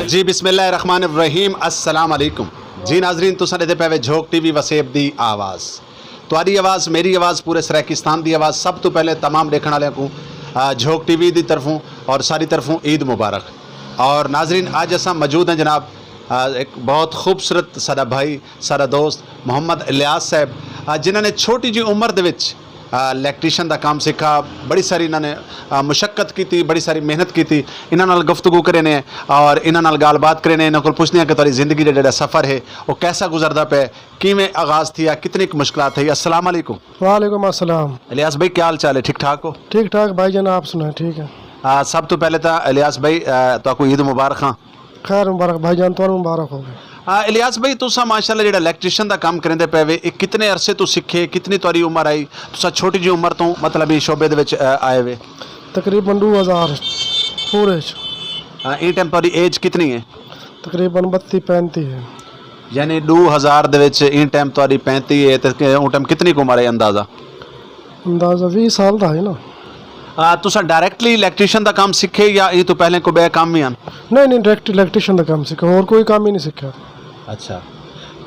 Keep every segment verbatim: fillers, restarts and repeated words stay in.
جی، بسم اللہ الرحمن الرحیم۔ السلام علیکم۔ جی ناظرین، تساں دے پے وے جھوک ٹی وی وسیب دی آواز۔ تہاڈی آواز، میری آواز، پورے سرائیکستان دی آواز۔ سب تو پہلے تمام دیکھن والے کو، آ، جھوک ٹی وی دی طرفوں اور ساری طرفوں عید مبارک۔ اور ناظرین، اج اساں موجود ہیں جناب، آ، ایک بہت خوبصورت سارا بھائی، سارا دوست محمد الیاس صاحب، آ، جنہاں نے چھوٹی جی عمر دے وچ، آ، الیکٹریشن دا کام سکھا، بڑی ساری انہاں نے، آ، مشقت کیتی، بڑی ساری محنت کیتی۔ انہاں نال گفتگو کرے نے اور انہاں نال گل بات کرے نے، انہاں کول پوچھنے ہیں کہ تہاڈی زندگی دا جڑا سفر ہے، وہ کیسا گزردا پے، کیویں آغاز تھیا، کتنی کُ مشکلات ہے۔ السلام علیکم۔ وعلیکم السلام۔ الیاس بھائی، کیا حال چال ہے؟ ٹھیک ٹھاک ہو؟ ٹھیک ٹھاک بھائی جان، آپ سنائیں، ٹھیک ہے؟ آ، سب تو پہلے تا الیاس بھائی، آ، تہاکوں عید مبارک ہاں۔ خیر مبارک بھائی جان، تہانوں مبارک ہووے۔ آ، الیاس بھائی، تساں ماشاءاللہ جڑا الیکٹریشن دا کام کریندے پے وے، اے کتنے عرصے تو سکھے، کتنی تہاڈی عمر آئی، تساں چھوٹی جی عمر تو مطلب اے شعبے دے وچ، آ، آئے وے؟ تقریباً دو ہزار پورے چ۔ آ، اے ٹائم تہاڈی ایج کتنی ہے؟ تقریباً بتی پینتی ہے۔ یعنی دو ہزار دے وچ اے ٹائم تہاڈی پینتی ہے، تے اے ٹائم کتنی کُ عمر ہے اندازہ؟ اندازہ ویہہ سال دا ہے نا۔ آ، تساں ڈائریکٹلی الیکٹریشن دا کام سکھے یا اے تو پہلے کوئی بے کام وی ہن؟ نہیں، نہیں، ڈائریکٹ الیکٹریشن دا کام سکھا، ہور کوئی کام ہی نہیں سکھا۔ اچھا۔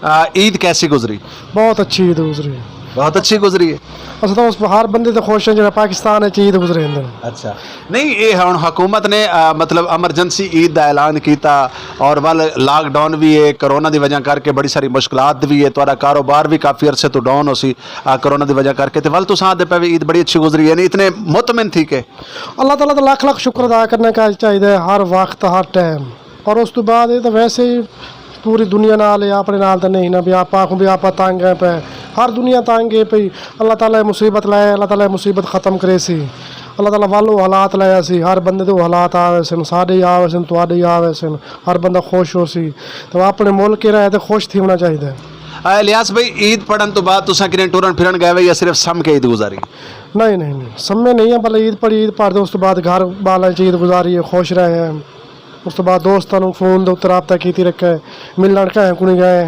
آ، عید کیسی گزری؟ بہت اچھی عید گزری۔ بہت اچھی گزری ہے۔ اساں تاں اس ہر بندے تے خوش ہیں جڑا پاکستان وچ عید گزرے ہن۔ اچھا۔ نہیں، اے ہن حکومت نے، آ، مطلب ایمرجنسی عید دا اعلان کیتا اور ول لاک ڈاؤن وی ہے، کرونا دی وجہ کر کے بڑی ساری مشکلات وی ہے، تہاڈا کاروبار وی کافی عرصے تو ڈاؤن ہو سی، آ، کرونا دی وجہ کر کے، تے ول تساں آدھے پے وی عید بڑی اچھی گزری ہے، یعنی اتنے مطمئن تھی کہ؟ اللہ تعالیٰ دا لکھ لکھ شکر ادا کرنا کا چاہیے ہر وقت، ہر ٹائم۔ اور اس تو بعد یہ تو ویسے ہی پوری دنیا نال ہے، اپنے نال تو نہیں نا، بھی آپ آخو بھی آپ تنگ ہیں پہ، ہر دنیا تنگ ہے پئی۔ اللہ تعالیٰ مصیبت لائے، اللہ تعالیٰ مصیبت ختم کرے سی۔ اللہ تعالیٰ والوں حالات لایا سی، ہر بندے دے حالات آ وے سن، ساڈے ہی آ وے سن، تواڈے ہی آ وے سن، ہر بندہ خوش ہو سی۔ تو اپنے ملک کے رہے تو خوش تھی ہونا چاہیے۔ اے الیاس بھائی، عید پڑھن تو بعد تساں کنے ٹرن پھرن گئے وے یا صرف سم کے عید گزاری؟ نہیں، نہیں، نہیں، سمے نہیں ہے، بھلے عید پڑھی، عید پڑھ دے، اس تو بعد گھر والوں چ عید گزاری ہے، خوش رہے ہیں۔ اس تو بعد دوستاں نوں فون دے اُتے رابطہ کیتی رکھے، ملن کہیں کو نہیں گئے،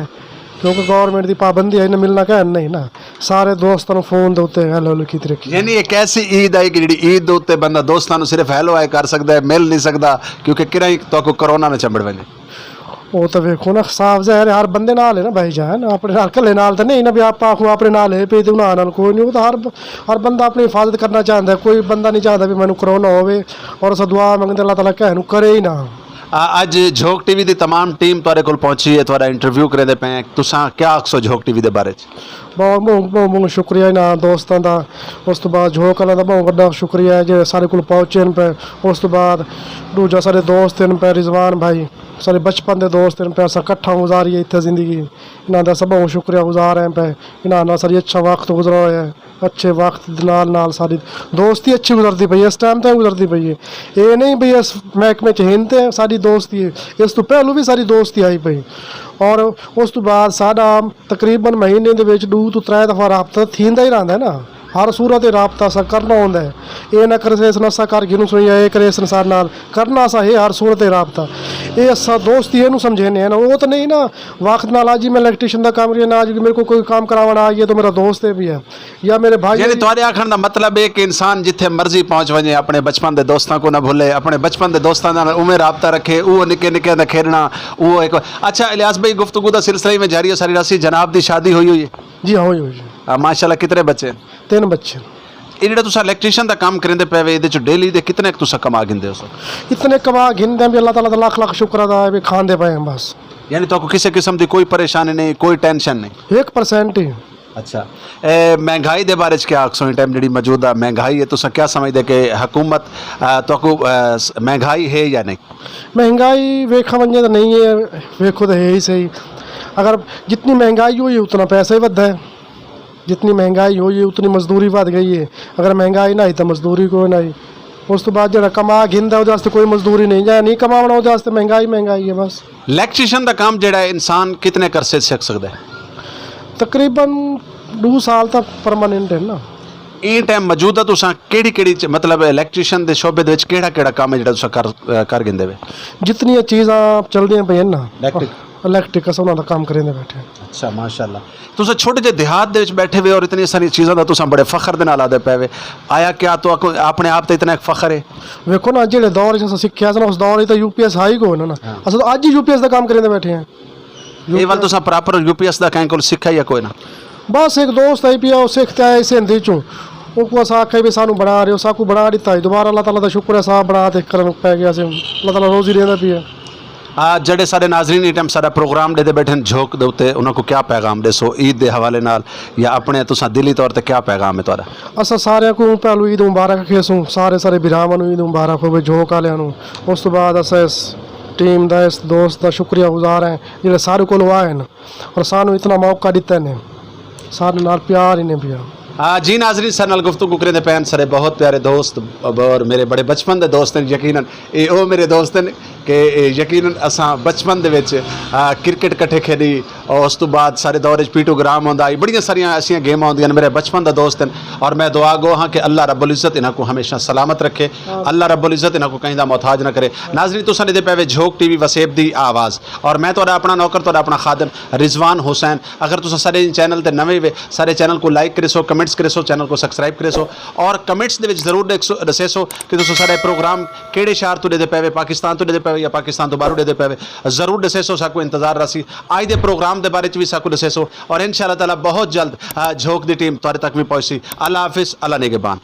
کیونکہ گورنمنٹ دی پابندی ہے نا، ملنا کہیں نہیں نا، سارے دوستاں نوں فون دے اُتے ہیلو ہیلو کیتی رکھی۔ یعنی ایک ایسی عید آئی کہ جڑی عید دے اُتے بندہ دوستاں نوں صرف ہیلو آئے کر سکدا ہے، مل نہیں سکدا، کیونکہ کراں ہی تو کوئی کرونا نہ چمبڑ ویندے۔ وہ تو ویکھو نا، صاف ظاہر ہے، ہر بندے نال ہے نا بھائی جان، اپنے نال، کلے نال تو نہیں نا، بھی آپ آخو اپنے نال ہے پے تے انہاں نال کوئی نہیں، وہ تو ہر، ہر بندہ اپنی حفاظت کرنا چاہتا ہے، کوئی بندہ نہیں چاہتا بھی مینوں کرونا ہووے، اور اساں دعا منگدے اللہ تعالیٰ کہے نوں کرے ہی نہ۔ آ، اج جھوک ٹی وی دی تمام ٹیم تہاڈے کول پہنچی ہے، تہاڈا انٹرویو کریندے پئے ہیں، تساں کیا آکھسو جھوک ٹی وی دے بارے چ؟ بہت، بہت، بہت، بہت شکریہ انہاں دوستاں دا، اس تو بعد جھوک والا دا بہت وڈا شکریہ ہے جے سارے کول پہنچے ہیں پہ، اس تو بعد دوجا سارے دوست ہیں پہ، رضوان بھائی، سارے بچپن دے دوست ہیں پہ، اساں اکٹھا گزاری ہے اتھے زندگی، انہاں دا سب بہت شکریہ گزار ہیں پہ، انہاں نال ساری اچھا وقت گزرا ہویا ہے۔ اچھے وقت دے نال نال ساری دوستی اچھی گزردی پئی ہے، اس ٹائم تے گزردی پئی ہے۔ اے نہیں بھئی اس محکمے چ ہن تے ساری دوستی ہے، اس تو پہلو بھی ساری دوستی آئی پئی۔ اور اس تو بعد ساڈا تقریباً مہینے دے وچ دو تو ترے دفعہ رابطہ تھیندا ہی رہندا ہے نا، ہر صورت تے رابطہ سا کرنا ہوندا ہے۔ اے نہ کرے اس نسا کر گھنو سوئی اے کرے اس نسا نال کرنا سا ہے ہر صورت تے رابطہ۔ اے اسا دوستی اینو سمجھینے ہیں نا، وہ تو نہیں نا وقت نال آج جی میں الیکٹریشن دا کام کریے نا، آج میرے کو کوئی کام کراونا آ گیا تو میرا دوست ہے بھی ہے۔ یا میرے بھائی یعنی تہاڈے آکھن دا مطلب ہے کہ انسان جتھے مرضی پہنچ ونجے، اپنے بچپن دے دوستاں کو نہ بھولے، اپنے بچپن دے دوستاں نال اوویں رابطہ رکھے، او نکے نکے دا کھیڈنا، او ایک۔ اچھا الیاس بھائی، گفتگو دا سلسلہ ہی میں جاری ہے، ساری راسی جناب دی شادی ہوئی ہوئی ہے؟ جی ہاں، ہوئی ہوئی ہے۔ آ، ماشاءاللہ، کتنے بچے ہیں؟ تین بچے ہیں۔ یہ جڑا تسا الیکٹریشن دا کام کریندے پے وے، ایدے چ ڈیلی دے کتنے کُ تسا کما گھندے ہو سر؟ اتنے کما گھندے ہیں بھی اللہ تعالیٰ دا لکھ لکھ شکر ادا ہے بھی کھاندے پے ہیں بس۔ یعنی تو کسی قسم دی کوئی پریشانی نہیں، کوئی ٹینشن نہیں؟ ایک پرسینٹ ہی۔ اچھا، اے مہنگائی دے بارے چ کیا آکھسو؟ اس ٹائم جڑی موجودہ مہنگائی ہے، تساں کیا سمجھدے کہ حکومت، آ، تہاکوں، آ، س-، مہنگائی ہے یا نہیں؟ مہنگائی ویکھا ونجے تو نہیں ہے، ویکھو تو ہے ہی صحیح۔ اگر جتنی مہنگائی ہوئی اتنا پیسہ ہی ودھا ہے، جتنی مہنگائی ہوئی ہے اتنی مزدوری ودھ گئی ہے۔ اگر مہنگائی نہ ہوئی تو مزدوری کوئی نہ ہوئی۔ اس تو بعد جڑا کما گھندا ہے، اس واسطے کوئی مزدوری نہیں، جا نہیں کماونا، اس واسطے مہنگائی مہنگائی ہے بس۔ الیکٹریشن دا کام جڑا ہے، انسان کتنے عرصے سکھ سکدا ہے؟ تقریباً دو سال تک پرماننٹ ہے نا۔ این ٹائم موجودہ تساں کیڑی کیڑی چ-، مطلب الیکٹریشن دے شعبے دے وچ کیڑا کیڑا کام ہے جڑا تساں کر، کر گھندے وے؟ جتنی چیزاں چلدیاں پئیاں نا، الیکٹرک۔ الیکٹرک اساں انہاں دا کام کریندے بیٹھے ہیں۔ اچھا، ماشاءاللہ۔ تساں چھوٹے جے دیہات دے وچ بیٹھے ہوئے اور اتنی ساری چیزاں دا تساں بڑے فخر دے نال آدے پے وے، آیا کیا تو اکو- اپنے آپ تے اتنا ایک فخر ہے؟ ویکھو نا، جہڑے دور چ اساں سکھیا سا نا، اس دور چ تو یو پی ایس ہائی کوئی نا نا۔ اساں تو اج ہی یو پی ایس دا کام کریندے بیٹھے ہیں۔ یہ ول تساں پراپر یو پی ایس دا کہیں کول سکھا یا کوئی نہ؟ بس ایک دوست آئی پیا، اس اختیار اس ہندی چوں، او کو اساں آکھیا بھی سانو بنا رہے ہو، ساکو بنا دیتا ہے۔ دوبارہ اللہ تعالیٰ دا شکر ہے، صاحب بنا تے کرن پے گیا سے، اللہ تعالیٰ روزی دیندا پیا۔ آ جڑے سارے ناظرین، اس ٹائم سارا پروگرام دے دے بیٹھے ہیں جھوک دے اُتے، انہاں کو کیا پیغام دے سو عید دے حوالے نال، یا اپنے تساں دلی طور تے کیا پیغام ہے تہاڈا؟ اساں سارے کو پہلو عید مبارک کھیسوں، سارے سارے براواں نوں عید مبارک ہوے، جھوک والےاں نوں۔ اس تو بعد اساں اس ٹیم دا، اس دوست دا شکریہ گزار ہیں، جڑے سارے کولوں آئے ہیں اور سانوں اتنا موقع دتا نے، سارے نال پیار ہی نے پیا۔ آ، جی ناظرین، سارے نال گفتگو کریں دے پین سارے بہت پیارے دوست اور میرے بڑے بچپن دے دوست ہیں۔ یقیناً اے او میرے دوست ہیں کہ اے یقیناً اساں بچپن دے وچ، آ، کرکٹ کٹھے کھیڈی، اور اس تو بعد سارے دور وچ پیٹو گرام ہوندا آئی، بڑیاں ساریاں ایسیاں گیماں ہوندیاں نے۔ میرے بچپن دے دوست ہیں اور میں دعا گو ہاں کہ اللہ رب العزت انہاں کو ہمیشہ سلامت رکھے۔ اللہ رب العزت انہاں کو کہیں دا محتاج نہ کرے۔ ناظرین، تساں دے پے وے جھوک ٹی وی وسیب دی آواز، اور میں تہاڈا اپنا نوکر، تہاڈا اپنا خادم رضوان حسین۔ اگر تساں سارے چینل تے نویں وے، سارے چینل کو لائک کرے سو، کمنٹس کرے سو، چینل کو سبسکرائب کرے سو، اور کمنٹس دے وچ ضرور دسے سو کہ تساں سارے پروگرام کیڑے شہر تو دے دے پے وے، پاکستان تو دے دے پے وے یا پاکستان تو باہروں دے دے پے وے، ضرور دسے سو، ساکو انتظار رہسی۔ آج دے پروگرام دے بارے چ بھی ساکو دسے سو، اور انشاءاللہ تعالیٰ بہت جلد، آ، جھوک دی ٹیم تہاڈے تک بھی پہنچ سی۔ اللہ حافظ، اللہ نگہبان۔